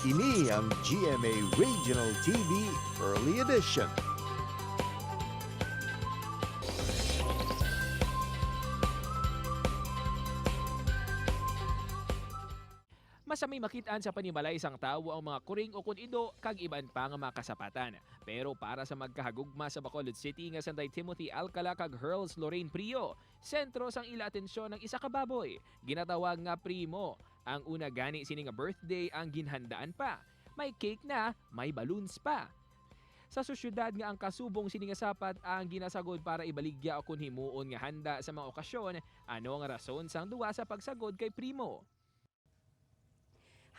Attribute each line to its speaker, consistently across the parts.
Speaker 1: Ini ang GMA Regional TV Early Edition.
Speaker 2: Masamay makitaan sa panimalay sang tawo ang mga kuring o kun ido kag iban pa nga mga kasapatan. Pero para sa magkahagugma sa Bacolod City nga sanday Timothy Alcala kag Hurls Lorraine Prio, sentro sang ila atensyon ng isa ka baboy, ginatawag nga Primo. Ang una gani sini nga birthday ang ginhandaan pa. May cake na, may balloons pa. Sa sosyudad nga ang kasubong sini nga sapat ang ginasagod para ibaligya o kun himuon nga handa sa mga okasyon, ano ang rason sang duwa sa pagsagod kay Primo?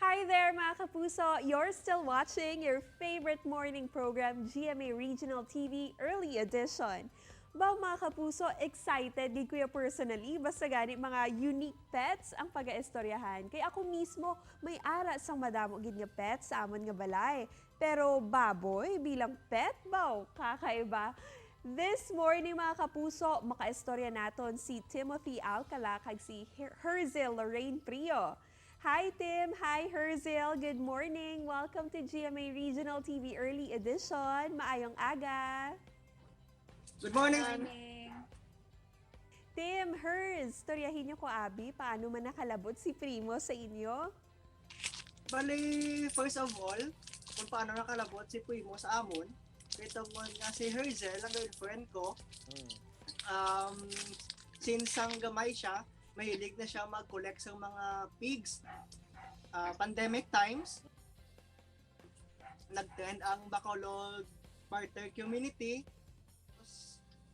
Speaker 3: Hi there, mga kapuso! You're still watching your favorite morning program, GMA Regional TV Early Edition. Baw, mga kapuso, excited gid kuya personally basta gani mga unique pets ang pag-aistoryahan. Kay ako mismo may ara sang madamo gid nga pets sa amon nga balay. Pero baboy bilang pet baw, kakaiba. This morning, mga kapuso, makaistorya naton si Timothy Alcala kag si Herzel Lorraine Prio. Hi, Tim! Hi, Herzel! Good morning! Welcome to GMA Regional TV Early Edition. Maayong aga!
Speaker 4: Good morning.
Speaker 3: Tim, Herz, storyahin niyo ko, Abi, paano man nakalabot si Primo sa inyo?
Speaker 4: Bali, first of all, kung paano nakalabot si Primo sa amon, ito mo nga si Herzel, ang girlfriend ko, since ang gamay siya, mahilig na siya mag-collect sa mga pigs. Pandemic times, nag-trend ang Bacolod barter community.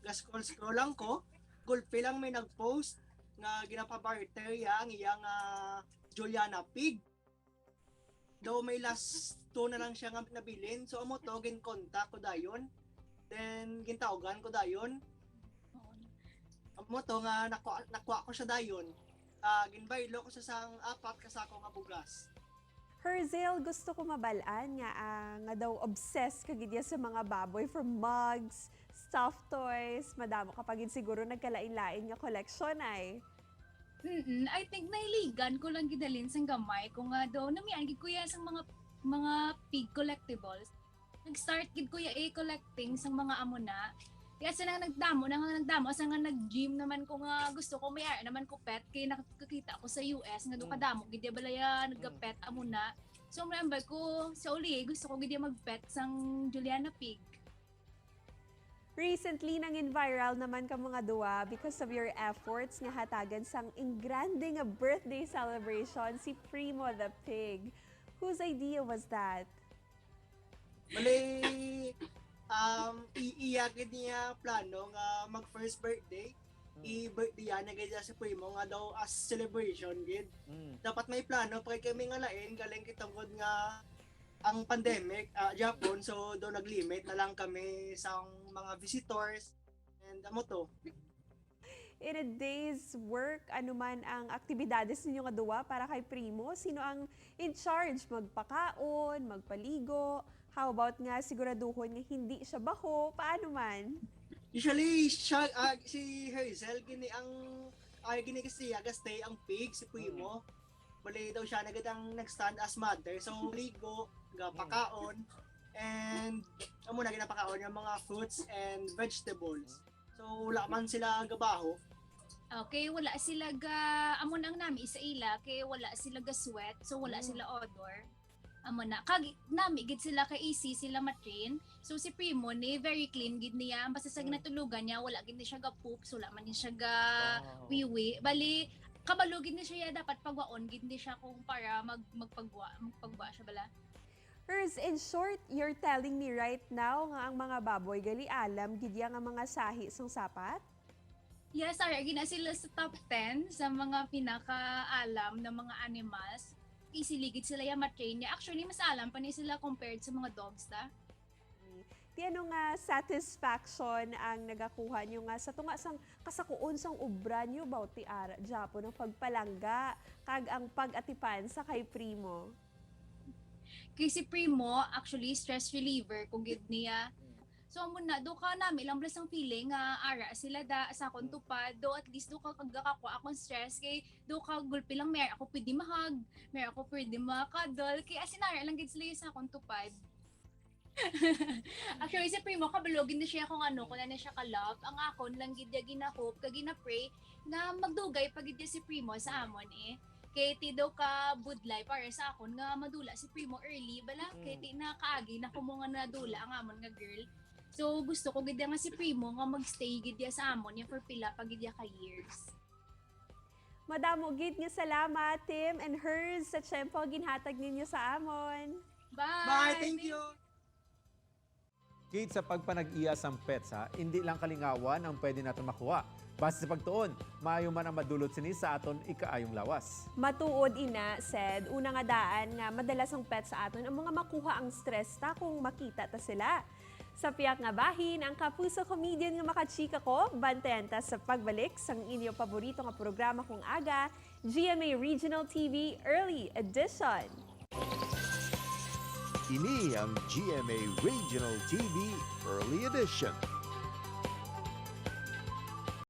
Speaker 4: Tapos, scroll-scroll lang ko, gulpi lang may nag-post nga ginapabarter ya ang iyang Juliana pig. Though may last two na lang siya nga nabilin. So amo to gin-contact ko dayon. Then gintawagan ko dayon. Amo to nga nakuha ko siya dayon. Ginbaylo ko sa sang apat kasako nga bugas.
Speaker 3: Herzel, gusto ko mabalaan nga nga daw obsessed ka gid ya sa mga baboy, from mugs, stuffed toys, madamo kapag siguro nagkalain-lain nga collection ay.
Speaker 5: I think nahiligan ko lang gidalin sang gamay ko nga daw namian gid kuya sang mga pig collectibles. Nag-start gid kuya eh collecting sang mga amo na. Kaya sa nang nagdamo na nga nagdamo asa nga nag-gym naman ko nga gusto ko may ara naman ko pet kay nakakita ko sa US nga do kadamo gid ya balaya nagka-pet amo na. So remember ko sa uli gusto ko gid ya mag-pet sang Juliana pig.
Speaker 3: Recently, nangin viral naman ka mga duwa because of your efforts nga hatagan sang ingrande nga birthday celebration si Primo the Pig. Whose idea was that?
Speaker 4: Bali iiya gid niya plano nga mag first birthday. I-birthday yan na gid siya si Primo nga daw as celebration gid. Dapat may plano pa kay kami nga lain galing kitungod nga ang pandemic Japon, so do naglimit na lang kami sa mga visitors and amo to.
Speaker 3: In a day's work, ano man ang aktibidades ninyo nga duwa para kay Primo? Sino ang in charge? Magpakaon, magpaligo? How about nga siguraduhon nga hindi siya baho? Paano man?
Speaker 4: Usually siya, si Hazel gini ang ay gini kasi siya stay ang pig si Primo. Bali daw siya nagad ang nag-stand as mother. So ligo, gapakaon and amo na ginapakaon yung mga fruits and vegetables. So wala man sila gabaho.
Speaker 5: Okay, wala sila ga amo na ang nami sa ila kay wala sila ga sweat, so wala sila odor. Amo na kag nami gid sila ka easy sila matrain. So si Primo ni very clean gid niya, basta sa ginatulugan niya wala gid ni siya ga poops, wala man ni siya ga wiwi. Bali kabalo gid ni siya dapat pagwaon gid ni siya kung para magpagwa siya bala.
Speaker 3: Hers, in short, you're telling me right now nga ang mga baboy gali alam gid ya nga mga sahi sang sapat?
Speaker 5: Yes, sir. Gina sila sa top 10 sa mga pinakaalam ng mga animals. Easily gid sila ya matrain niya. Actually, mas alam pa ni sila compared sa mga dogs ta.
Speaker 3: Ti ano nga satisfaction ang nagakuha nyo nga sa tunga sang kasakuon sang obra nyo baw ti ara Japon ang pagpalangga kag ang pag-atipan sa kay Primo?
Speaker 5: Kay si Primo, actually, stress reliever kung gid niya. So amo na do ka nami lang blas ang feeling nga ara sila da sa akon tupad, do at least do ka kagakakuha akong stress kay do ka gulpi lang may ako pwede mahag, may ako pwede makadol kay asin ara lang gid sila yung sa akong tupad. Actually, si Primo, kabalogin na siya kung ano, kung ano siya ka-love. Ang akon lang gid ya gina-hope, kag gina-pray, na magdugay pag gid ya si Primo sa amon eh. Kay ti daw ka budlay para sa akon nga madula si Primo early bala kay ti na kaagi na kumo nga nadula ang amon nga girl. So gusto ko gid ya nga si Primo nga magstay gid ya sa amon ya for pila pa gid ya ka years.
Speaker 3: Madamo gid nga salamat, Tim and Hers, sa tiyempo ginhatag ninyo sa amon.
Speaker 5: Bye.
Speaker 4: Bye, thank you.
Speaker 6: Kate, sa pagpanag-iya sang pets ha, hindi lang kalingawan ang pwede natin makuha. Base sa pagtuon, maayo man ang madulot sini sa aton ikaayong lawas.
Speaker 3: Matuod ina, said, una nga daan nga madalas ang pet sa aton ang mga makuha ang stress ta kung makita ta sila. Sa piyak nga bahin, ang kapuso comedian nga makachika ko, bantayan ta sa pagbalik sang inyo paborito nga programa kung aga, GMA Regional TV Early Edition.
Speaker 1: Ini ang GMA Regional TV Early Edition.